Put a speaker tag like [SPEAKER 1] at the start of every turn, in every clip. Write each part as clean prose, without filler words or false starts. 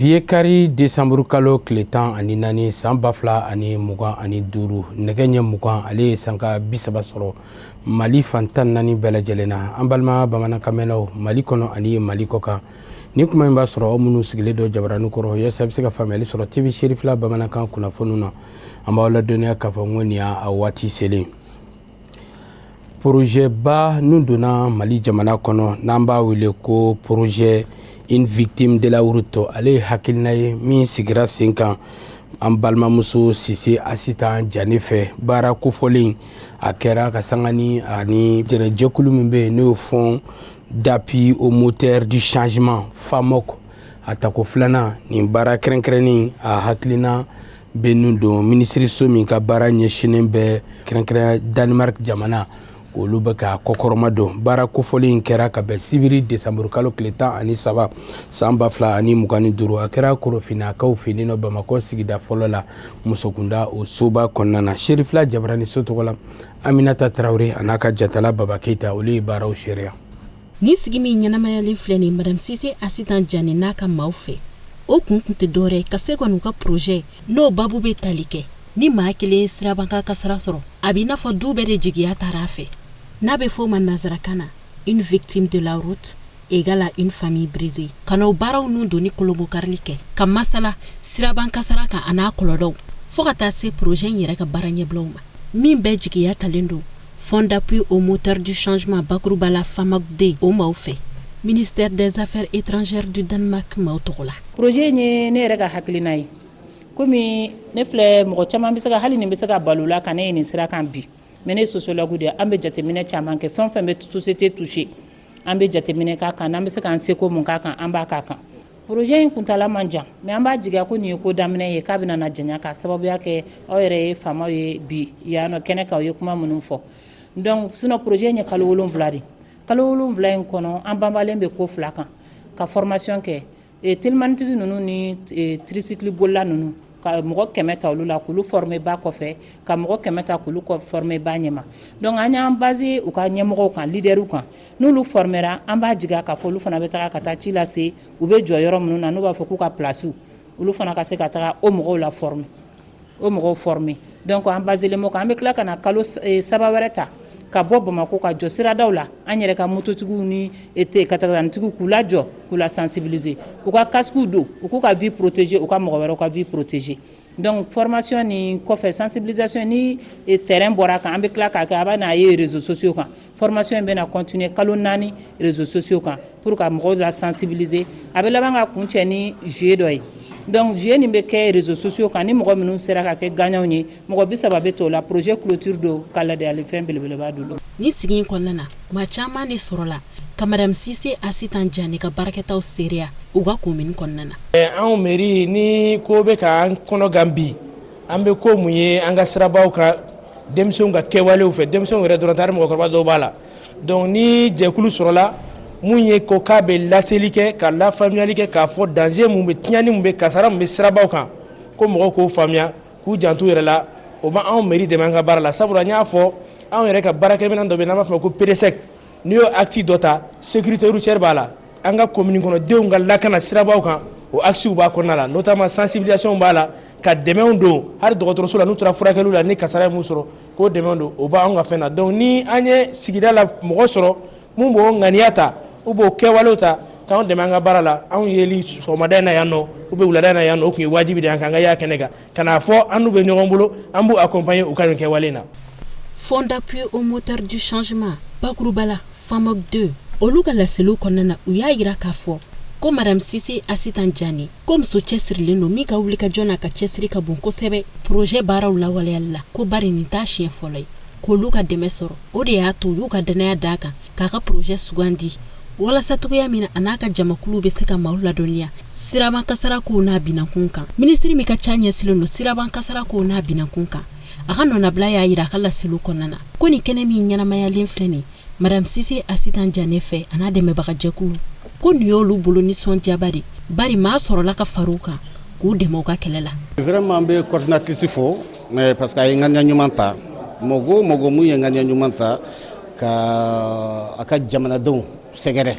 [SPEAKER 1] Bi ye kari, desanburu kalo tile 14, san 2025, nɛgɛ ɲɛ 20, ale ye sanga 30 sɔrɔ Mali fan 14 bɛɛ lajɛlen na. An balima bamanankanmɛnnaw, Mali kɔnɔ ani Mali kɔ kan, ni kuma in b'a sɔrɔ aw minnu sigilen don jabaranin kɔrɔ, yaasa bɛ se ka faamuyali sɔrɔ TV Serifila bamanankan kunnafoniw na, an b'aw ladɔnniya k'a fɔ n ko nin y'a waati selen. Projet ba nun donna Mali jamana kɔnɔ, n'an b'a wele ko projet Une victime de la route, ale ye hakilina ye min sigira sen kan an balimamuso Sise Asitan Jane fɛ. Baara kofɔlen a kɛra ka sanga ni ani jɛnɛjɛkulu min bɛ yen, n'o ye Fonds d'appui au moteur du changement, FAMOC. A tako filanan nin baara kɛrɛnkɛrɛnnen, a hakilina bɛ nun don minisiriso min ka baara ɲɛsinnen bɛ kɛrɛnkɛrɛn Danemark jamana, olu bɛ ka kɔkɔrɔma don. Baara kofɔlen in kɛra ka bɛn sibiri, desanburu kalo tile 13, san 2025. A kɛra Korofinnakaw fɛ yen nɔ, Bamakɔ sigida fɔlɔ la, musokunda o soba kɔnɔna na. Serifila Jabarani so tɔgɔ la, Aminata Tarawele a n'a ka jatala Baba Keyita, olu ye baaraw seereya.
[SPEAKER 2] Nin sigi min ɲɛnamayalen filɛ nin madame Sise Asitan Jane n'a ka maaw fɛ, o kun tɛ dɔwɛrɛ ka se ka n'u ka projet n'o babu bɛ tali kɛ ni maa kelen ye sirabakan kasara sɔrɔ, a b'i n'a fɔ du bɛɛ de jigiya taara a fɛ, n'a bɛ fɔ o ma nansarakan na "une victime de la route égale à une famille brisée", ka n'o baaraw nun donni kolonbokarili kɛ, ka masala siraban kasara kan a n'a kɔlɔlɔw, fo ka taa se projet in yɛrɛ ka baara ɲɛbilaw ma, min bɛɛ jigiya talen don Fonds d'appui au moteur du changement, bakuruba la FAMAC 2, o maaw fɛ, ministère des Affaires étrangères du Danemark maaw tɔgɔ la.
[SPEAKER 3] Projet in ye ne yɛrɛ ka hakilina ye. Komi ne filɛ, mɔgɔ caman bɛ se ka hali nin bɛ se ka balo la ka ne ye nin sira kan bi, mais ne ye sociologue de ye. An bɛ jateminɛ caman kɛ, fɛn o fɛn bɛ société toucher, an bɛ jateminɛ k'a kan. N'an bɛ se k'an seko mun k'a kan, an b'a k'a kan. Projet in kuntala man jan, mais an b'a jigiya ko nin ye ko daminɛ ye, k'a bɛna na janya, k'a sababuya kɛ aw yɛrɛ ye faamaw ye bi yan nɔ kɛnɛ kan, aw ye kuma minnu fɔ. Donc sinon, projet in ye kalo 7 de. Kalo 7 in kɔnɔ, an banbalen bɛ ko fila kan: ka formation kɛ telimanitigi ninnu ni tricycle bolila ninnu, ka mɔgɔ 100 ta olu la k'olu former ba kɔfɛ, ka mɔgɔ 100 ta k'olu former ba ɲɛma. Donc an y'an basé u ka ɲɛmɔgɔw kan, leaderw kan. N'olu formera, an b'a jigiya k'a fɔ olu fana bɛ taga ka taa ci lase u bɛ jɔ yɔrɔ minnu na, n'u b'a fɔ k'u ka place, olu fana ka se ka taga o mɔgɔw la former, o mɔgɔw former. Donc an baselen b'o kan. An bɛ tila ka na kalo 3 wɛrɛ ta ka bɔ Bamakɔ ka jɔ siradaw la, an yɛrɛ ka mototigiw ni katakanitigiw, k'u lajɔ, k'u la sensibiliser, u ka casque don, u k'u ka vie protéger, u ka mɔgɔ wɛrɛw ka vie protéger. Donc formation ni kɔfɛ, sensibilisation ni terrain bɔra kan, an bɛ tila k'a kɛ, a b'a n'a ye réseaux sociaux kan. Formation in bɛna continuer kalo 4 réseaux sociaux kan pour ka mɔgɔw la sensibiliser. A bɛ laban ka kuncɛ ni jeu dɔ ye. Donc jeu nin bɛ kɛ réseaux sociaux kan. Ni mɔgɔ minnu sera ka kɛ gagnant ye, mɔgɔ 30 bɛ t'o la. Projet clôture don, ka ladiyali fɛn belebeleba don.
[SPEAKER 2] Nin sigi in kɔnɔna na, maa caman de sɔrɔla ka madame Sise Asitan Jane ka baarakɛtaw seereya u ka commune kɔnɔna na.
[SPEAKER 4] Anw mairie ni ko bɛ k'an kɔnɔ gan bi, an bɛ ko mun ye an ka sirabaw kan, denmisɛnw ka kɛwalew fɛ, denmisɛnw yɛrɛ dɔrɔn tɛ, hali mɔgɔkɔrɔba dɔw b'a la. Donc ni jɛkulu sɔrɔla mun ye ko k'a bɛ laseli kɛ, ka lafaamuyali kɛ, k'a fɔ danger mun bɛ, tiɲɛni mun bɛ, kasara mun bɛ sirabaw kan, ko mɔgɔw k'o faamuya, k'u janto u yɛrɛ la, o b'anw anw mairie dɛmɛ an ka baara la. Sabula n y'a fɔ, anw yɛrɛ ka baarakɛminɛn dɔ bɛ yen n'an b'a fɔ ma ko PDSEC. N'i y'o acte dɔ ta, sécurité routière b'a la, an ka commune kɔnɔdenw ka lakana sirabaw kan, o actes b'a kɔnɔna la, notamment sensibilisation b'a la, ka dɛmɛw don hali dɔgɔtɔrɔso la, n'u taara furakɛliw la, ni kasara ye mun sɔrɔ, k'o dɛmɛ don, o b'anw ka fɛn na. Donc ni an ye sigida la mɔgɔ sɔrɔ mun b'o ŋaniya ta, u b'o kɛwalew ta k'anw dɛmɛ an ka baara la, anw yeli sɔgɔmada in na yan nɔ ou bien wulada in na yan nɔ, o tun ye wajibi de ye an kan ka y'a kɛnɛ kan, ka n'a fɔ an n'u bɛ ɲɔgɔn bolo, an b'u accompagner u ka nin kɛwale in na.
[SPEAKER 2] Fonds d'appui au moteur du changement, bakuruba la FAMOC 2, olu ka laseliw kɔnɔna na, u y'a yira k'a fɔ ko madame Sise Asitan Jane, ko muso cɛsirilen don min ka wulikajɔ n'a ka cɛsiri ka bon kosɛbɛ projet baaraw lawaleyali la, ko bari nin t'a siɲɛ fɔlɔ ye k'olu ka dɛmɛ sɔrɔ. O de y'a to u y'u ka danaya d'a kan k'a ka projet sugandi, walasa togoya min na a n'a ka jamakulu bɛ se ka maaw ladɔnniya siraban kasara kow n'a binankun kan. Minisiri min ka ca ɲɛsilen don siraban kasara kow n'a binankun kan, a ka nɔnabila y'a yira a ka laseliw kɔnɔna na ko nin kɛnɛ min ɲɛnamayalen filɛ nin madame Sise Asitan Jane fɛ a n'a dɛmɛbagajɛkulu, ko nin y'olu bolo nisɔndiyaba de, bari maa sɔrɔla ka far'u kan k'u dɛmɛ u ka kɛlɛ la.
[SPEAKER 5] Vraiment, an bɛ coordinatrice fo, mais parce que a ye ŋaniya ɲuman ta. Mɔgɔ o mɔgɔ mun ye ŋaniya ɲuman ta ka a ka jamanadenw sɛgɛrɛ.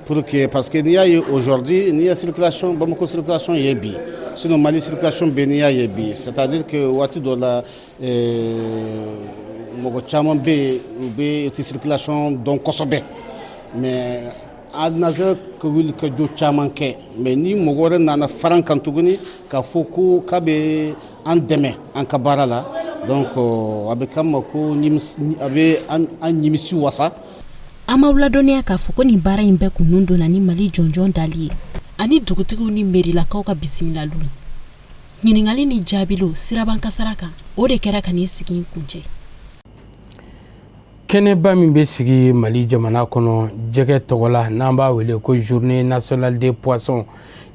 [SPEAKER 5] Pour que, parce que n'i y'a ye aujourd'hui, n'i ye circulation, Bamako circulation ye bi, sinon Mali circulation bɛ, n'i y'a ye bi, c'est à dire que waati dɔ la, mɔgɔ caman bɛ yen, u bɛ u tɛ circulation dɔn kosɛbɛ. Mais ANASER ka wuli ka jɔ caman kɛ, mais ni mɔgɔ wɛrɛ nana fara an kan tuguni k'a fɔ ko k'a bɛ an dɛmɛ an ka baara la, donc a bɛ k'an ma ko a bɛ an nimisi wasa.
[SPEAKER 2] An m'aw ladɔnniya k'a fɔ ko nin baara in bɛɛ kun donna ni Mali jɔnjɔn dali ye ani dugutigiw ni mairilakaw ka bisimilaliw, ɲininkali ni jaabiliw siraban kasara kan. O de kɛra ka nin sigi in kuncɛ.
[SPEAKER 1] Kɛnɛba min bɛ sigi Mali jamana kɔnɔ jɛgɛ tɔgɔ la, n'an b'a wele ko Journée nationale des poissons,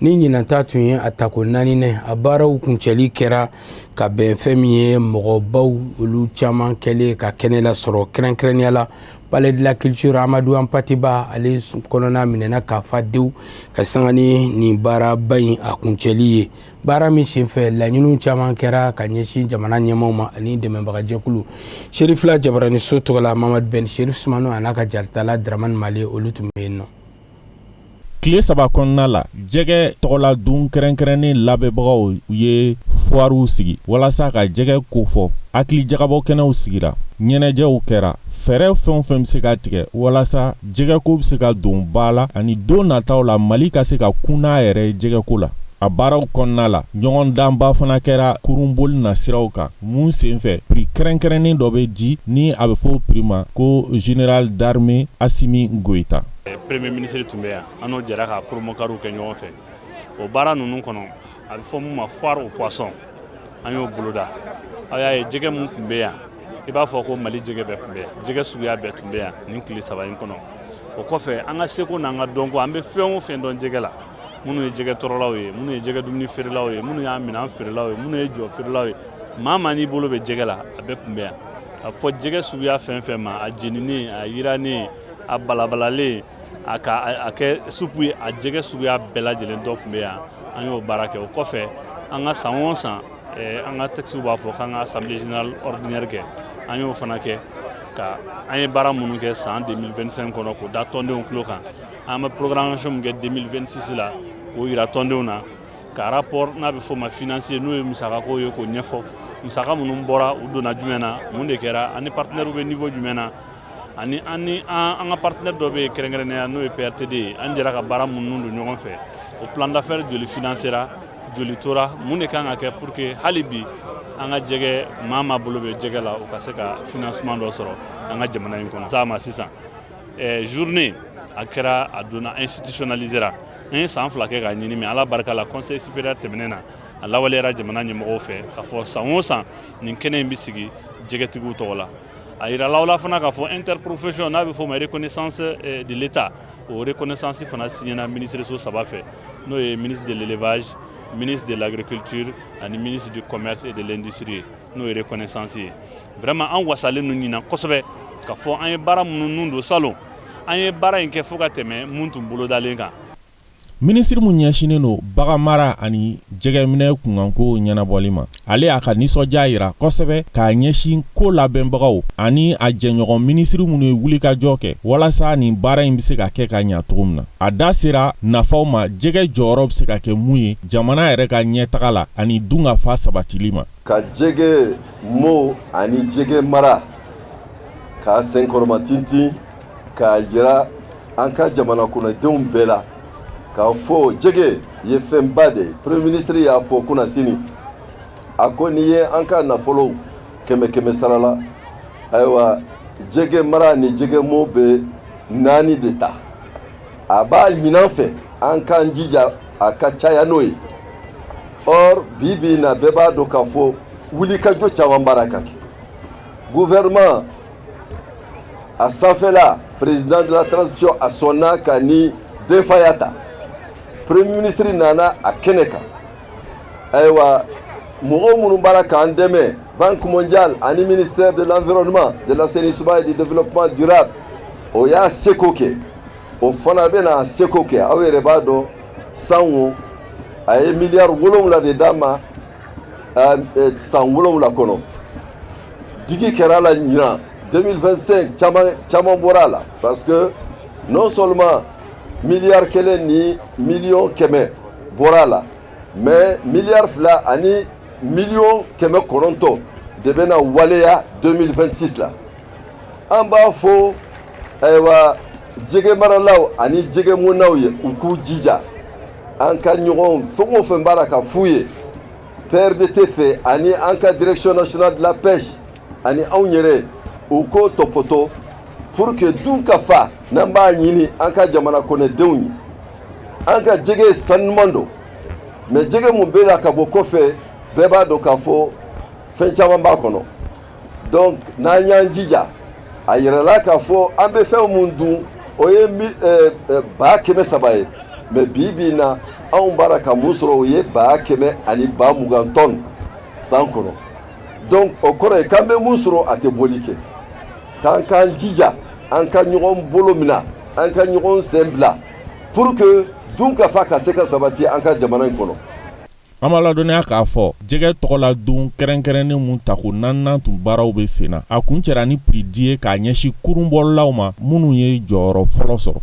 [SPEAKER 1] ni ɲinanta tun ye a tako naani, a baaraw kuncɛli kɛra ka bɛn fɛn min ye mɔgɔbaw olu caman kɛlen ka kɛnɛ lasɔrɔ, kɛrɛnkɛrɛnnenya la Palais de la Culture Amadou Hampâté Bâ. Ale kɔnɔna minɛna k'a fa dewu ka sanga ni nin baaraba in a kuncɛli ye. Baara min senfɛ, laɲiniw caman kɛra ka ɲɛsin jamana ɲɛmaw ma ani dɛmɛbagajɛkulu. Serifila Jabaraniso tɔgɔ la, Mamadu Ben Serif Sumano a n'a ka jaritala Dramane Male, olu tun bɛ yen nɔ.
[SPEAKER 6] Tile 3 kɔnɔna la, jɛgɛ tɔgɔla don kɛrɛnkɛrɛnnen labɛnbagaw ye foirew sigi walasa ka jɛgɛ kofɔ. Hakili jagabɔ kɛnɛw sigira, ɲɛnajɛw kɛra, fɛɛrɛ fɛn o fɛn bɛ se ka tigɛ walasa jɛgɛko bɛ se ka don ba la ani don nataw la, Mali ka se ka kun n'a yɛrɛ ye jɛgɛko la. A baaraw kɔnɔna la, ɲɔgɔndanba fana kɛra kurunboli na siraw kan, mun senfɛ prix kɛrɛnkɛrɛnnen dɔ bɛ di, ni a bɛ fɔ prix ma ko Général d'armée Assimi Goïta.
[SPEAKER 7] Premier ministre tun bɛ yan, an n'o jɛra ka kurunbonkariw kɛ ɲɔgɔn fɛ. O baara ninnu kɔnɔ, a bɛ fɔ mun ma foire au poisson, an y'o boloda. Aw y'a ye, jɛgɛ mun tun bɛ yan, i b'a fɔ ko Mali jɛgɛ bɛɛ tun bɛ yan, jɛgɛ suguya bɛɛ tun bɛ yan nin tile 3 in kɔnɔ. O kɔfɛ, an ka seko n'an ka dɔnko, an bɛ fɛn o fɛn dɔn jɛgɛ la, minnu ye jɛgɛ tɔrɔlaw ye, minnu ye jɛgɛ dumuni feerelaw ye, minnu y'a minɛn feerelaw ye, minnu ye jɔ feerelaw ye, maa maa n'i bolo bɛ jɛgɛ la, a bɛɛ tun bɛ yan. A fɔ jɛgɛ suguya fɛn fɛn ma, a jeninen, a yirannen, a balabalalen, a ka a kɛ supu ye, a jɛgɛ suguya bɛɛ lajɛlen dɔ tun bɛ yan. An y'o baara kɛ. O kɔfɛ, an ka san o san, an ka texte b'a fɔ k'an ka assemblée générale ordinaire kɛ. An y'o fana kɛ ka an ye baara minnu kɛ san 2025 kɔnɔ, k'o da tɔndenw tulo kan. An bɛ programmation min kɛ 2026 la, k'o yira tɔndenw na, ka rapport n'a bɛ fɔ o ma financier, n'o ye musakako ye, k'o ɲɛfɔ, musaka minnu bɔra, u donna jumɛn na, mun de kɛra, ani partenaires bɛ niveau jumɛn na, ani an ni an ka partenaire dɔ bɛ yen kɛrɛnkɛrɛnnenya, n'o ye PRTD ye, an jɛra ka baara minnu don ɲɔgɔn fɛ, o plan d'affaires joli financera, joli tora, mun de kan ka kɛ pour que hali bi an ka jɛgɛ, maa maa bolo bɛ jɛgɛ la, o ka se ka financement dɔ sɔrɔ an ka jamana in kɔnɔ. S'a ma sisan, journée a kɛra, a donna, institutionnalisera. An ye san 2 kɛ k'a ɲini, mais Ala barika la, conseil supérieur tɛmɛnen na, a lawaleyara jamana ɲɛmɔgɔw fɛ k'a fɔ san o san nin kɛnɛ in bɛ sigi jɛgɛtigiw tɔgɔ la. A yirala aw la fana k'a fɔ interprofession, n'a bɛ fɔ o ma reconnaissance de l'État, o reconnaissance fana signena ministre so saba fɛ, n'o ye ministre de l'Élevage, ministre de l'Agriculture ani ministre du Commerce et de l'Industrie, n'o ye reconnaissance ye. Vraiment, an wasalen don ɲinan kosɛbɛ k'a fɔ an ye baara minnu nun don salon, an ye baara in kɛ fo ka tɛmɛ mun tun bolodalen kan.
[SPEAKER 6] Minisiri mun ɲɛsinnen don bagan mara ani jɛgɛminɛ kunkanko ɲɛnabɔli ma, ale y'a ka nisɔndiya yira kosɛbɛ k'a ɲɛsin ko labɛnbagaw ani a jɛɲɔgɔn minisiri minnu ye wulikajɔ kɛ walasa nin baara in bɛ se ka kɛ ka ɲa cogo min na. A da sera nafaw ma, jɛgɛ jɔyɔrɔ bɛ se ka kɛ mun ye jamana yɛrɛ ka ɲɛtaga la ani dunkafa sabatili ma.
[SPEAKER 8] Ka jɛgɛ mɔ ani jɛgɛ mara k'a senkɔrɔma tintin, k'a jira an ka jamana kɔnɔdenw bɛɛ la k'a fɔ jɛgɛ ye fɛnba de ye. Premier ministre y'a fɔ kunasini, a ko n'i ye an ka nafolo kɛmɛ kɛmɛ sara la, ayiwa, jɛgɛ mara ni jɛgɛ mɔ bɛ naani de ta. A b'a ɲinan fɛ an k'an jija a ka caya n'o ye. Or bi bi in na, bɛɛ b'a dɔn k'a fɔ wulikajɔ caman baara ka kɛ gouvernement a sanfɛla. Président de la transition a sɔnna ka ni denfaya ta, premier ministre nana a kɛnɛ kan. Ayiwa, mɔgɔ minnu b'a k'an dɛmɛ, Banque mondiale ani ministère de l'Environnement, de l'Assainissement et du Développement durable, o y'a seko kɛ, o fana bɛna seko kɛ. Aw yɛrɛ b'a dɔn, san o a ye miliyari 7 de d'a ma san 7 kɔnɔ. Digi kɛra la ɲinan 2025, caman caman bɔra a la, parce que non seulement Miliyari 1 ni miliyɔn 100 bɔra a la, mais miliyari 2 ani miliyɔn 900 de bɛna waleya 2026 la. An b'a fɔ, ayiwa, jɛgɛ maralaw ani jɛgɛ mɔnnaw ye, u k'u jija. An ka ɲɔgɔn fɛn o fɛn b'a la ka f'u ye PRDT fɛ ani an ka Direction nationale de la pêche ani anw yɛrɛ, u k'o tɔpɔtɔ pour que dun ka fa n'an b'a ɲini an ka jamana kɔnɔdenw ye. An ka jɛgɛ sanuman don, mais jɛgɛ mun bɛ na ka bɔ kɔfɛ, bɛɛ b'a dɔn k'a fɔ fɛn caman b'a kɔnɔ. Donc n'an y'an jija, a yɛrɛla k'a fɔ an bɛ fɛn mun dun, o ye 300 000 ye, mais bi bi in na, anw b'a la ka mun sɔrɔ? O ye 120 000 tonnes san kɔnɔ. Donc o kɔrɔ ye k'an bɛ mun sɔrɔ, a tɛ bɔli kɛ. K'an k'an jija, an ka ɲɔgɔn bolo minɛ, an ka ɲɔgɔn sen bila pour que dun ka fa ka se ka sabati an ka jamana in kɔnɔ.
[SPEAKER 6] An b'a ladɔnniya k'a fɔ jɛgɛ tɔgɔla don kɛrɛnkɛrɛnnen mun tako naaninan tun baaraw bɛ sen na, a kun cɛra ni prix di ye k'a ɲɛsin kurunbɔlaw ma minnu ye jɔyɔrɔ fɔlɔ sɔrɔ.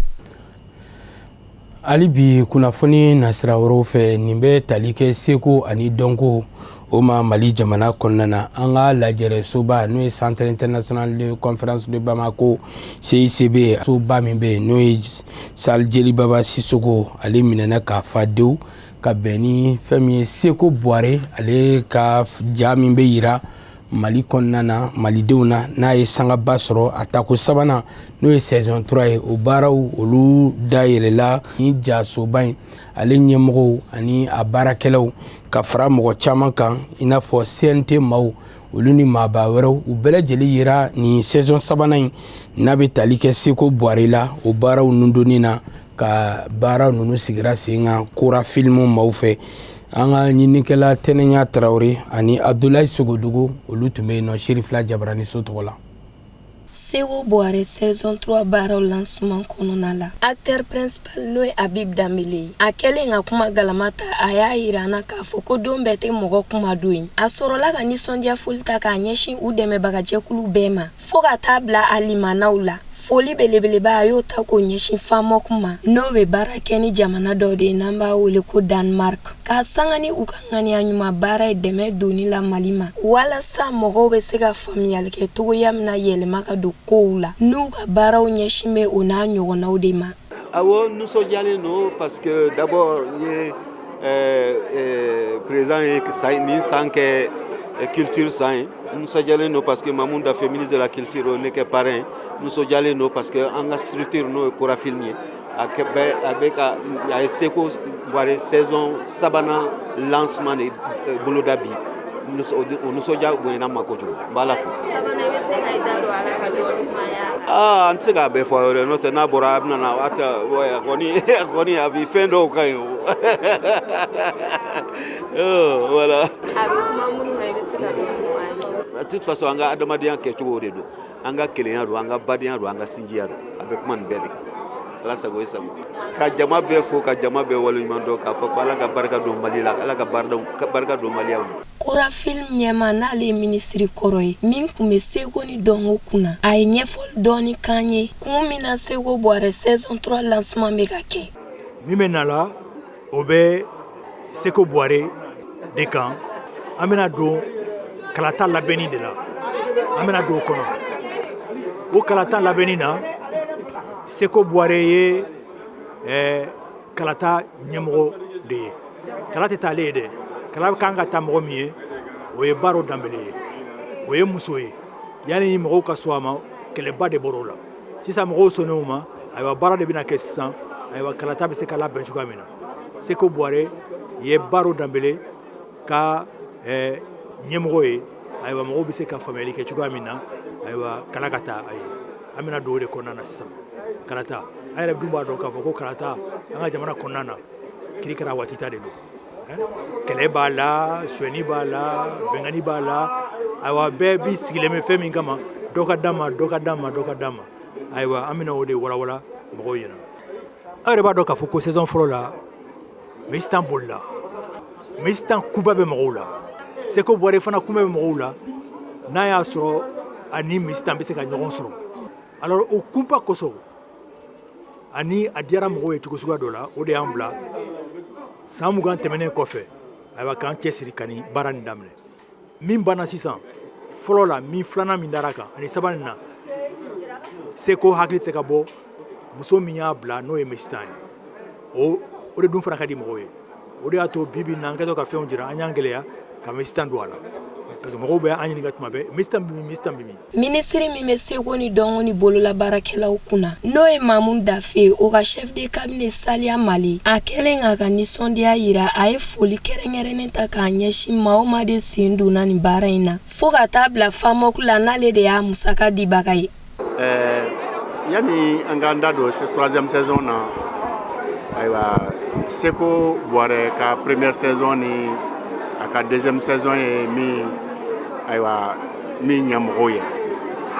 [SPEAKER 1] Hali bi, kunnafoni nasira wɛrɛw fɛ, nin bɛ tali kɛ seko ani dɔnko o ma Mali jamana kɔnɔna na. An ka lajɛrɛsoba, n'o ye Centre international de conférence de Bamako, CICB, soba min bɛ yen, n'o ye salle Jeli Baba Sisoko, ale minɛna k'a fa dewu ka bɛn ni fɛn min ye Seko Buware, ale ka ja min bɛ yira Mali kɔnɔna na, malidenw na, n'a ye sangaba sɔrɔ a tako sabanan, n'o ye saison 3 ye. O baaraw olu dayɛlɛla ni jasoba in, ale ɲɛmɔgɔw ani a baarakɛlaw ka fara mɔgɔ caman kan, i n'a fɔ CNT maaw, olu ni maaba wɛrɛw, u bɛɛ lajɛlen yera nin saison sabanan in n'a bɛ tali kɛ Seko Buware la. O baaraw nundonni na, ka baara ninnu sigira sen kan Kora Filimu maaw fɛ. An ka ɲininikɛla Tɛnɛnya Tarawele ani Abudulayi Sogodogo, olu tun bɛ yen nɔ Serifila Jabarani so tɔgɔ la.
[SPEAKER 9] Seko Buware saison 3 baaraw lancement kɔnɔna la, acteur principal, n'o ye Habib Danbele ye, a kɛlen ka kuma galama ta, a y'a yira an na k'a fɔ ko don bɛɛ tɛ mɔgɔ kuma don ye. A sɔrɔla ka nisɔndiya foli ta k'a ɲɛsin u dɛmɛbagajɛkulu bɛɛ ma, fo ka taa bila a limanaw la. Foli belebeleba, a y'o ta k'o ɲɛsin FAMOC ma, n'o bɛ baara kɛ ni jamana dɔ de ye n'an b'a wele ko Danemark, k'a sanga ni u ka ŋaniya ɲuman baara ye dɛmɛ donni la Mali ma, walasa mɔgɔw bɛ se ka faamuyali kɛ cogoya min na yɛlɛma ka don kow la, n'u ka baaraw ɲɛsin bɛ o n'a ɲɔgɔnnaw de ma.
[SPEAKER 10] Awɔ, nisɔndiyalen don parce que d'abord n ye président ye nin san kɛ culture san ye. N nisɔndiyalen don parce que Mamu Dafe, ministre de la culture, o ye ne kɛ parrain ye. N nisɔndiyalen don parce que an ka structure, n'o ye Kora Film ye, a bɛ a bɛ ka a ye Seko Buware saison sabanan lancement de boloda bi. O nisɔndiya bonyana n ma kojugu, n b'Ala fo. Aa, an tɛ se k'a bɛɛ fɔ aw ye dɛ, n'o tɛ n'a bɔra a bɛna na a tɛ. A kɔni a bɛ fɛn dɔw ka ɲi o, voilà. De toute façon, an ka adamadenya kɛcogo de don, an ka kelenya don, an ka badenya don, an ka sinjiya don. A bɛ kuma nin bɛɛ de kan. Ala sago i sago. Ka jama bɛɛ fo, ka jama bɛɛ waleɲuman dɔn, k'a fɔ ko Ala ka barika don Mali la, Ala ka barika don Maliyɛnw na.
[SPEAKER 9] Kora Film ɲɛma, n'ale ye minisiri kɔrɔ ye min tun bɛ seko ni dɔnko kunna, a ye ɲɛfɔli dɔɔni k'an ye kun min na Seko Buware saison 3 lancement bɛ ka kɛ.
[SPEAKER 11] Min bɛ na la, o bɛ Seko Buware de kan. An bɛna don kalata labɛnni de la, an bɛna don o kɔnɔ. O kalata labɛnni na, Seko Buware ye kalata ɲɛmɔgɔ de ye. Kala tɛ taa ale ye dɛ, kala kan ka taa mɔgɔ min ye, o ye Baro Danbele ye. O ye muso ye. Yanni mɔgɔw ka sɔn a ma, kɛlɛba de bɔra o la. Sisan mɔgɔw sɔnn'o ma. Ayiwa, baara de bɛna kɛ sisan. Ayiwa, kalata bɛ se ka labɛn cogoya min na, Seko Buware ye Baro Danbele ka ɲɛmɔgɔ ye. Ayiwa, mɔgɔw bɛ se ka faamuyali kɛ cogoya min na, ayiwa, kala ka taa a ye. An bɛna don o de kɔnɔna na sisan, kalata. An yɛrɛ dun b'a dɔn k'a fɔ ko kalata, an ka jamana kɔnɔna na, kirikara waati ta de don. Kɛlɛ b'a la, sonyɛni b'a la, bɛnkanni b'a la. Ayiwa, bɛɛ bi sigilen bɛ fɛn min kama, dɔ ka d'a ma, dɔ ka d'a ma, dɔ ka d'a ma. Ayiwa, an bɛna o de walawala mɔgɔw ɲɛna. Aw yɛrɛ b'a dɔn k'a fɔ ko saison fɔlɔ la, Mesitan bolila, Mesitan kuba bɛ mɔgɔw la, Seko Buware fana kunba bɛ mɔgɔw la, n'a y'a sɔrɔ a ni Mesitan bɛ se ka ɲɔgɔn sɔrɔ. Alors, o kunba kosɔn Ani a diyara mɔgɔw ye cogo suguya dɔ la, o de y'an bila san 20 tɛmɛnen kɔfɛ, ayiwa, k'an cɛsiri ka nin baara nin daminɛ. Min banna sisan fɔlɔ la, min filanan min dara kan ani sabanan na, seko hakili tɛ se ka bɔ muso min y'a bila, n'o ye Mesitan ye. O de dun fana ka di mɔgɔw ye. O de y'a to bi bi in na, an kɛtɔ ka fɛnw jira, an y'an gɛlɛya ka Mesitan don a la, parce que mɔgɔw bɛ an ɲininka tuma bɛɛ: Mesitan bɛ min? Mesitan bɛ min?
[SPEAKER 9] Minisiri min bɛ seko ni dɔnko ni bololabaarakɛlaw kunna, n'o ye Mamu Dafe, o ka chef de cabinet Saliya Male, a kɛlen k'a ka nisɔndiya yira, a ye foli kɛrɛnkɛrɛnnen ta k'a ɲɛsin maa o maa de sen donna nin baara in na, fo ka taa bila FAMOC la, n'ale de y'a musaka dibaga ye.
[SPEAKER 12] Yanni an k'an da don troisième saison na, ayiwa, Seko Buwarɛ ka première saison ni a ka deuxième saison ye min, ayiwa, min ɲɛ mɔgɔw ye,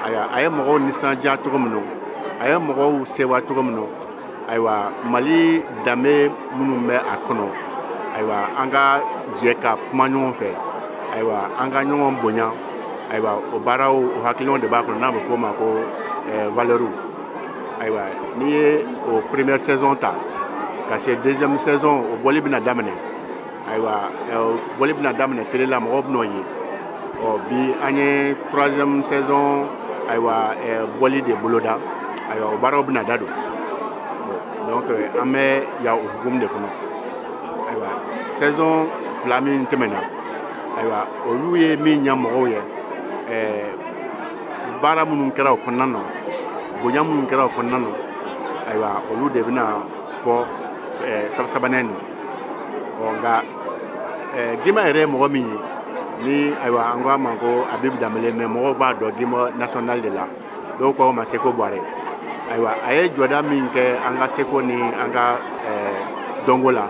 [SPEAKER 12] ayiwa, a ye mɔgɔw nisɔndiya cogo min na, a ye mɔgɔw sewa cogo min na, ayiwa, Mali danbe minnu bɛ a kɔnɔ, ayiwa, an ka jɛ ka kuma ɲɔgɔn fɛ, ayiwa, an ka ɲɔgɔn bonya, ayiwa, o baaraw, o hakilinaw de b'a kɔnɔ, n'a bɛ fɔ o ma ko valeur. Ayiwa, n'i ye o première saison ta ka se deuxième saison, o bɔli bɛna daminɛ. Ayiwa, bɔli bɛna daminɛ télé la, mɔgɔw bɛn'o ye. Ɔ bi, an ye troisième saison, ayiwa, bɔli de boloda. Ayiwa, o baaraw bɛna da don. Donc an bɛ yan o hukumu de kɔnɔ. Ayiwa, saison fila min tɛmɛna, ayiwa, olu ye min ɲɛ mɔgɔw ye, baara minnu kɛra o kɔnɔna na, bonya minnu kɛra o kɔnɔna na, ayiwa, olu de bɛna fɔ sabanan nin. Ɔ nka Gima yɛrɛ ye mɔgɔ min ye ni, ayiwa, an ko a ma ko Abibu Danbele, mais mɔgɔw b'a dɔn Gima national de la, dɔw ko ma Seko Buwarɛ. Ayiwa, a ye jɔda min kɛ an ka seko ni an ka dɔnko la,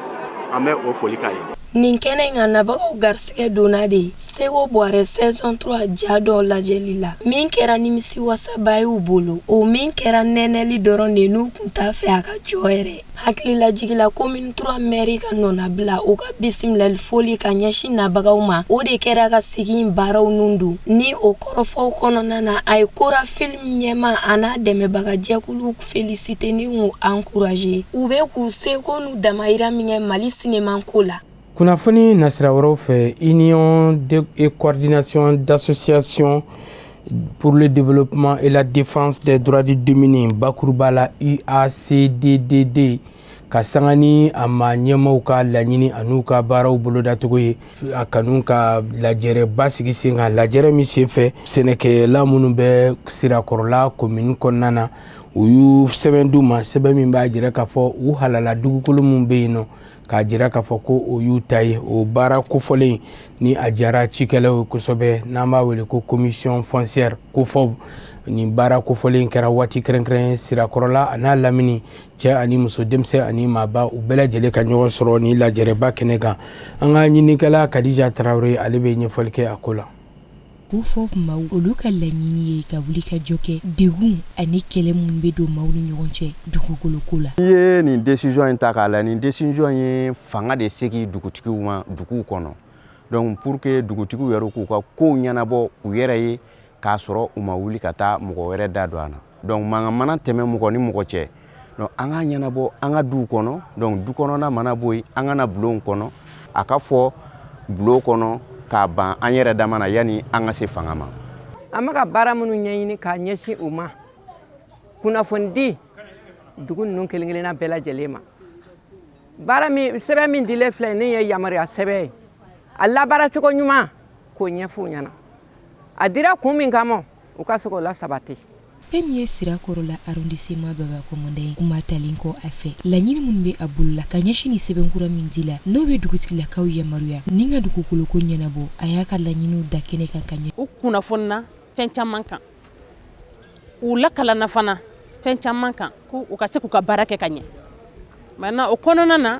[SPEAKER 12] an bɛ o foli k'a ye.
[SPEAKER 9] Nin kɛnɛ in kan, nabagaw garisɛgɛ donna de Seko Buwarɛ saison 3 ja dɔ lajɛli la, min kɛra nimisi wasaba y'u bolo, o min kɛra nɛnɛli dɔrɔn de, n'u kun t'a fɛ a ka jɔ yɛrɛ. Hakililajigila, commune 3 mairie ka nɔnabila, o ka bisimilali foli ka ɲɛsin nabagaw ma, o de kɛra ka sigi in baaraw nun don. Ni o kɔrɔfɔw kɔnɔna na, a ye Kora Film ɲɛma a n'a dɛmɛbagajɛkulu félicité ni k'u encouragé, u bɛ k'u seko n'u damayira min kɛ Mali sinema ko la.
[SPEAKER 1] Kunnafoni nasira wɛrɛw fɛ, Union et coordination d'associations pour le développement et la défense des droits du démunis, bakuruba la UACDDD, ka sanga ni a ma ɲɛmaw ka laɲini an'u ka baaraw bolodacogo ye, a kanu ka lajɛrɛba sigi sen kan. Lajɛrɛ min senfɛ, sɛnɛkɛla minnu bɛ Sirakɔrɔla commune kɔnɔna na, u y'u sɛbɛn d'u ma, sɛbɛn min b'a jira k'a fɔ u halala dugukolo min bɛ yen nɔ, k'a jira k'a fɔ ko o y'u ta ye. O baara kofɔlen ni a diyara cikɛlaw ye kosɛbɛ, n'an b'a wele ko commission foncière COFOV. Nin baara kofɔlen kɛra waati kɛrɛnkɛrɛn Sirakɔrɔla a n'a lamini, cɛ ani muso, denmisɛn ani maaba, u bɛɛ lajɛlen ka ɲɔgɔn sɔrɔ ni lajɛrɛba kɛnɛ kan. An ka ɲinikɛla Kadija Tarawele, ale bɛ ɲɛfɔli kɛ a ko la.
[SPEAKER 2] COFOV maaw, olu ka laɲini ye ka wuli ka jɔ kɛ degun ani kɛlɛ minnu bɛ don maaw ni ɲɔgɔn cɛ dugukoloko la.
[SPEAKER 13] N'i ye nin décision in ta k'a lajɛ, nin décision ye fanga de segin dugutigiw ma duguw kɔnɔ. Donc pour que dugutigiw yɛrɛ k'u ka kow ɲɛnabɔ u yɛrɛ ye, k'a sɔrɔ u ma wuli ka taa mɔgɔ wɛrɛ da don a na. Donc mankan mana tɛmɛ mɔgɔ ni mɔgɔ cɛ, donc an k'a ɲɛnabɔ an ka duw kɔnɔ. Donc du kɔnɔna mana bɔ yen, an ka na bulonw kɔnɔ, a ka fɔ bulon kɔnɔ k'a ban an yɛrɛ dama na, yanni an ka se fanga ma.
[SPEAKER 14] An bɛ ka baara minnu ɲɛɲini k'a ɲɛsin u ma, kunnafoni di dugu ninnu kelen kelenna bɛɛ lajɛlen ma, baara min, sɛbɛn min dilen filɛ nin ye, yamaruya sɛbɛn ye, a labaara cogo ɲuman k'o ɲɛfɔ u ɲɛna, a dira kun min kama, u ka se k'o la sabati.
[SPEAKER 2] Fɛn min ye Sirakɔrɔla arrondissement baba commandant ye, kuma talen kɔ a fɛ, laɲini minnu bɛ a bolo la ka ɲɛsin ni sɛbɛnkura min di la, n'o bɛ dugutigilakaw yamaruya ni ka dugukoloko ɲɛnabɔ, a y'a ka laɲiniw da kɛnɛ kan ka ɲɛ.
[SPEAKER 3] U kunnafoni fɛn caman kan, u lakalanna fana fɛn caman kan, ko u ka se k'u ka baara kɛ ka ɲɛ. Maintenant, o kɔnɔna na,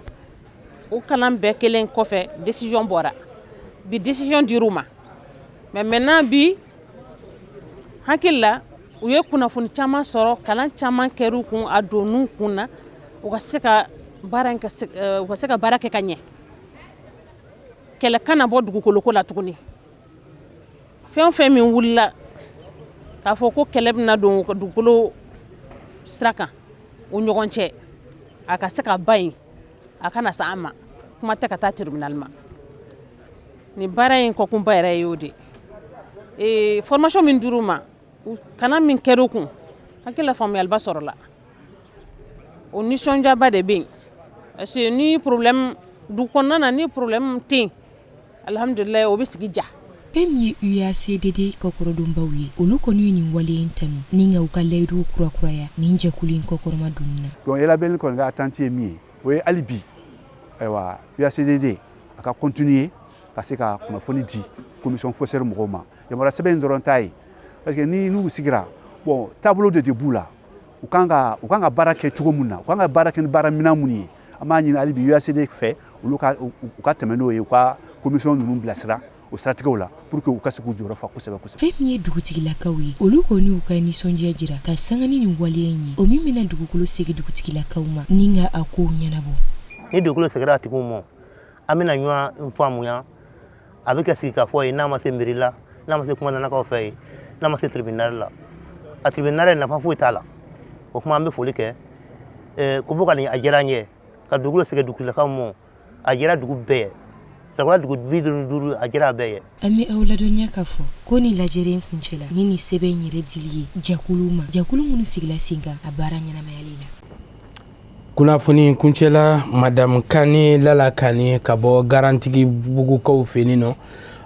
[SPEAKER 3] o kalan bɛɛ kelen kɔfɛ, décision bɔra bi, décision dir'u ma. Mais maintenant, bi hakili la, u ye kunnafoni caman sɔrɔ, kalan caman kɛr'u kun, a donn'u kun na, u ka se ka baara u ka se ka baara kɛ ka ɲɛ. Kɛlɛ kana bɔ dugukoloko la tuguni. Fɛn o fɛn min wulila k'a fɔ ko kɛlɛ bɛna don dugukolo sira kan.
[SPEAKER 15] u ɲɔgɔn cɛ, a ka se ka ban yen, a kana se an ma, kuma tɛ ka taa tribunal ma. Nin baara in kɔkunba yɛrɛ y'o de ye. Formation min dir'u ma, kalan min kɛra u kun, hakili la faamuyaliba sɔrɔla. O nisɔndiyaba de bɛ yen, parce que ni problème du kɔnɔna na, ni problème tɛ yen, alihamudulilayi, o bɛ sigi ja.
[SPEAKER 16] Fɛn min ye UACDD kɔkɔrɔdonbaw ye, olu kɔni ye nin wale in tanu ni ka u ka layiduw kurakuraya nin jɛkulu in kɔkɔrɔma donni na.
[SPEAKER 17] Donc Elabel kɔni ka attente ye min ye, o ye hali bi, ayiwa, UACDD a ka continuer ka se ka kunnafoni di commission foncière mɔgɔw ma. Yamaruya sɛbɛn in dɔrɔn t'a ye, parce que ni n'u sigira, bon, taabolo de b'u la, u kan ka baara kɛ cogo mun na, u kan ka baara kɛ ni baara minɛn mun ye. An b'a ɲini hali bi UACD fɛ, olu ka u ka tɛmɛ n'o ye, u ka commission ninnu bilasira o siratigɛw la, pour que u ka se k'u jɔyɔrɔ fa kosɛbɛ kosɛbɛ.
[SPEAKER 16] Fɛn min ye dugutigilakaw ye, olu kɔni y'u ka nisɔndiya jira ka sanga ni nin waleya in ye, o min bɛna dugukolo segin dugutigilakaw ma ni ka a kow ɲɛnabɔ.
[SPEAKER 18] Ni dugukolo seginna a tigiw ma, an bɛna ɲɔgɔn faamuya. A bɛ kɛ sigikafɔ ye, n'a ma se mairie la, n'a ma se kumandanakaw fɛ yen, n'a ma se tribunal la. A tribunal yɛrɛ, nafa foyi t'a la. O kuma, an bɛ foli kɛ ko bɔ ka nin, a diyara an ye ka dugukolo segin dugutigilakaw ma. A diyara dugu bɛɛ ye, Sɛnɛkɔla dugu 55, a diyara a bɛɛ ye.
[SPEAKER 16] An bɛ aw ladɔnniya k'a fɔ ko ni lajɛrɛ in kuncɛla ni nin sɛbɛn in yɛrɛ dili ye jɛkuluw ma, jɛkulu minnu sigila sen kan a baara ɲɛnamayali la.
[SPEAKER 1] Kunnafoni kuncɛla, Madamu Kane Lala Kane ka bɔ Garantigi Bugukaw fɛ yen nɔ,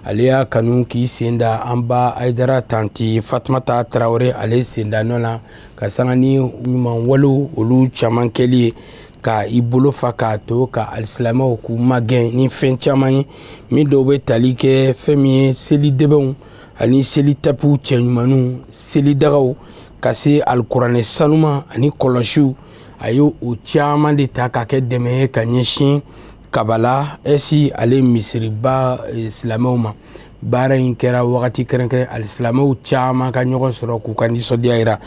[SPEAKER 1] ale y'a kanu k'i sen da an ba Ayidara tanti Fatumata Tarawele, ale sen da nɔ la ka sanga ni ɲuman walew olu caman kɛli ye, ka i bolo fa k'a to ka alisilamɛw k'u magɛn ni fɛn caman ye, min dɔw bɛ tali kɛ fɛn min ye seli dɛbɛnw ani seli tapiw cɛɲumanninw, selidagaw, ka se alikuranɛ sanuma ani kɔlɔsiw. A ye o caman de ta ka kɛ dɛmɛ ye ka ɲɛsin Kabala ɛsi ale misiriba silamɛw ma. Baara in kɛra wagati kɛrɛnkɛrɛn, alisilamɛw caman ka ɲɔgɔn sɔrɔ k'u ka nisɔndiya jira.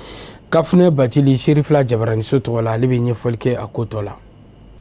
[SPEAKER 1] Kafunɛ Bacili, Serifila Jabaraniso tɔgɔ la, ale bɛ ɲɛfɔli kɛ a ko tɔ la.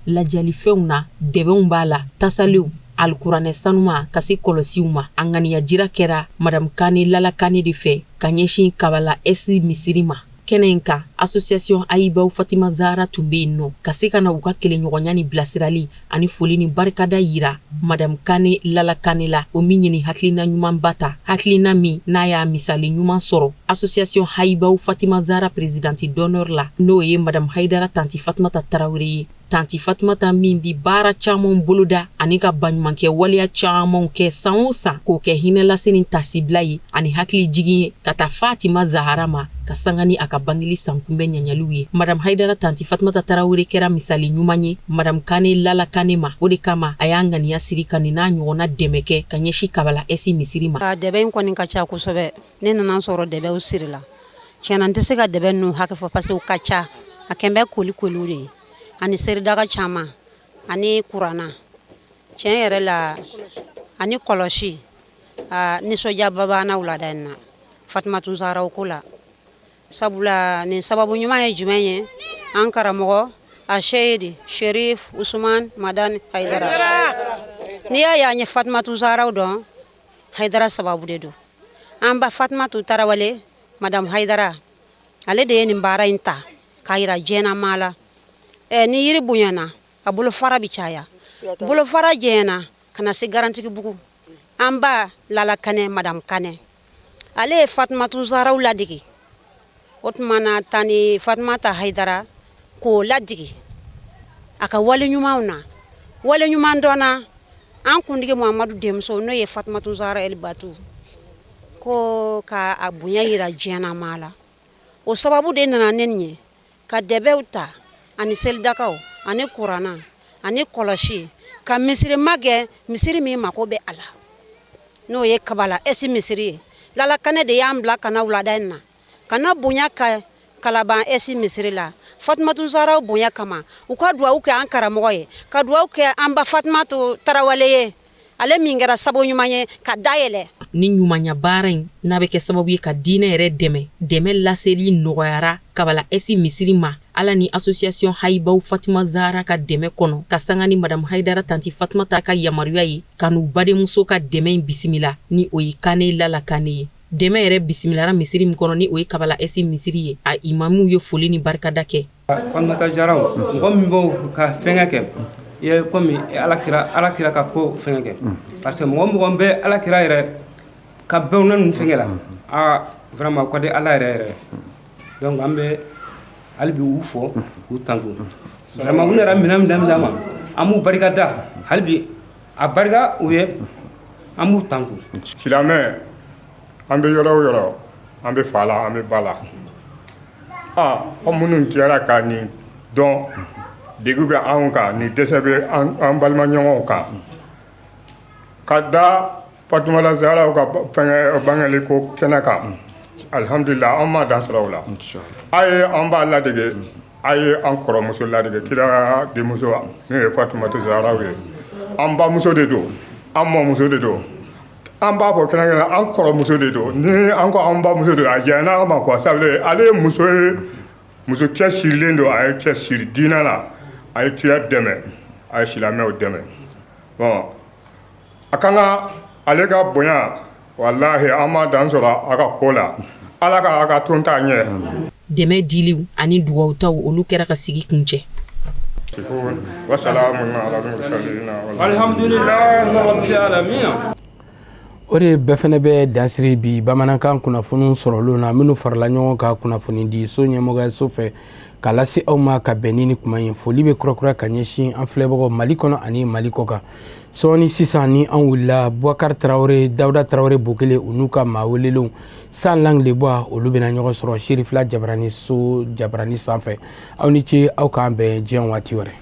[SPEAKER 19] Lajalifɛnw na, dɛbɛnw b'a la, tasaliw, alikuranɛ sanuma, ka se kɔlɔsiw ma. A ŋaniya jira kɛra Madamu Kane Lala Kane de fɛ ka ɲɛsin Kabala ɛsi misiri ma. Kɛnɛ in kan, association Ayibaw Fatima Zahara tun bɛ yen nɔ ka se ka na u ka kelenɲɔgɔnya ni bilasirali ani foli ni barikada yira Madamu Kane Lala Kane la, o min ye nin hakilina ɲumanba ta, hakilina min n'a y'a misali ɲuman sɔrɔ association Hayibaw Fatima Zahara présidente d'honneur la, n'o ye Madamu Hayidara tanti Fatumata Tarawele ye. Tanti Fatumata min bi baara camanw boloda ani ka baɲumankɛ waleya camanw kɛ san o san, k'o kɛ hinɛ lase ni tasibila ye ani hakili jigin ye ka taa Fatima Zahara ma, ka sanga ni a ka bangeli sankunbɛn ɲaɲaliw ye. Madame Hayidara tanti Fatumata Tarawele kɛra misali ɲuman ye Madame Kane Lala Kane ma. O de kama a y'a ŋaniya siri ka nin n'a ɲɔgɔnna dɛmɛ kɛ ka ɲɛsin Kabala ɛsi misiri ma.
[SPEAKER 20] A dɛbɛ in kɔni ka ca kosɛbɛ. Ne nana sɔrɔ dɛbɛw sirila. Tiɲɛna, n tɛ se ka dɛbɛ ninnu hakɛ fɔ parce que u ka ca. A kɛn bɛ koli koliw de ye ani seridaga caman ani kuranna. Tiɲɛ yɛrɛ la, ani kɔlɔsi. Nisɔndiyaba b'an na wulada in na Fatumatu Zaharaw ko la, sabula nin sababu ɲuman ye jumɛn ye? An karamɔgɔ a Seyidi Sherif Usman Madani Hayidara, n'i y'a ye an ye Fatumatu Zaharaw dɔn, Hayidara sababu de don. An ba Fatumatu Tarawele, Madame Hayidara, ale de ye nin baara in ta k'a yira diɲɛnamaa la. Ni yiri bonyana, a bolofara bɛ caya. Bolofara jɛɲɛna ka na se Garantigibugu. An ba Lala Kanɛ, Madame Kanɛ, ale ye Fatumatu Zaharaw ladege. O tuma na, tani Fatumata Hayidara k'o ladege a ka wale ɲumanw na, wale ɲuman dɔnna an kuntigi Muhamadu denmuso, n'o ye Fatumatu Zahara El Batu, ko ka a bonya yira diɲɛnamaa la. O sababu de nana ne nin ye ka dɛbɛw ta ani selidakaw ani kuranna ani kɔlɔsi ka misiri magɛn, misiri min mako bɛ a la, n'o ye Kabala ɛsi misiri ye. Lala Kanɛ de y'an bila ka na wulada in na ka na bonya ka Kalaban ɛsi misiri la Fatumatu Zaharaw bonya kama, u ka duwawu kɛ an karamɔgɔ ye, ka duwawu kɛ an ba Fatumatu Tarawele ye, ale min kɛra sababu ɲuman ye ka dayɛlɛ.
[SPEAKER 19] Ni ɲumanya baara in n'a bɛ kɛ sababu ye ka diinɛ yɛrɛ dɛmɛ, dɛmɛ laseli nɔgɔyara Kabala ɛsi misiri ma, Ala ni association Hayibaw Fatima Zahara ka dɛmɛ kɔnɔ, ka sanga ni Madamu Hayidara tanti Fatumata ka yamaruya ye ka n'u badenmuso ka dɛmɛ in bisimila, ni o ye Kane Lala Kane ye. Dɛmɛ yɛrɛ bisimilara misiri min kɔnɔ, ni o ye Kabala ɛsi misiri ye, a imamuw ye foli ni barikada kɛ.
[SPEAKER 21] Fatumata Jaraw, mɔgɔ min b'o ka fɛnkɛ kɛ, i ye komi Alakira, Alakira ka ko fɛnkɛ kɛ, parce que mɔgɔ mɔgɔ bɛ Alakira yɛrɛ ka bɛn ninnu fɛnkɛ la, aa, vraiment, o ka di Ala yɛrɛ yɛrɛ. Donc an bɛ hali bi u fɔ k'u tanto. Vraiment, u nana minɛn min d'an ma, an b'u barika da hali bi, a barika u ye, an b'u tanto.
[SPEAKER 22] Silamɛ, an bɛ yɔrɔ o yɔrɔ, an bɛ fa la, an bɛ ba la, aa, aw minnu kɛra ka nin dɔn, degun bɛ anw kan, nin dɛsɛ bɛ an balimaɲɔgɔnw kan, ka da Fatumata Zaharaw ka fɛngɛ bangeli ko kɛnɛ kan. Alihamudulila, an ma dan sɔrɔ o la. A ye an b'a ladege, a ye an kɔrɔmuso ladege, kira denmuso n'o ye Fatumata Zaharaw ye. An bamuso de don, an mɔmuso de don, an b'a fɔ kɛrɛnkɛrɛn, an kɔrɔmuso de don. Ni an ko an bamuso don, a jɛnna an ma quoi. Sabu ale ye muso ye, muso cɛsirilen don, a ye cɛsiri diinɛ la, a ye kira dɛmɛ, a ye silamɛw dɛmɛ. Bon, a kan ka ale ka bonya, walahi, an ma dan sɔrɔ a ka ko la. Ala ka a ka tɔn ta ɲɛ.
[SPEAKER 19] Dɛmɛ diliw ani dugawutaw, olu kɛra ka sigi kuncɛ.
[SPEAKER 22] Wasalamu ala mursalina.
[SPEAKER 21] Alhamdulilahi rabbil alamin.
[SPEAKER 1] O de bɛɛ fɛnɛ bɛ dansiri bi bamanankan kunnafoniw sɔrɔlenw na, minnu farala ɲɔgɔn kan kunnafoni di so ɲɛmɔgɔyaso fɛ k'a lase aw ma ka bɛn ni ni kuma ye. Foli bɛ kurakura ka ɲɛsin an filɛbagaw Mali kɔnɔ ani Mali kɔ kan. Sɔɔni sisan ni an wulila, Bubakari Tarawele, Dawuda Tarawele Bokele, u n'u ka maa welelenw Sans Langue de Bois, olu bɛna ɲɔgɔn sɔrɔ Serifila Jabarani so jabarani sanfɛ. Aw ni ce, aw k'an bɛn diɲɛ waati wɛrɛ.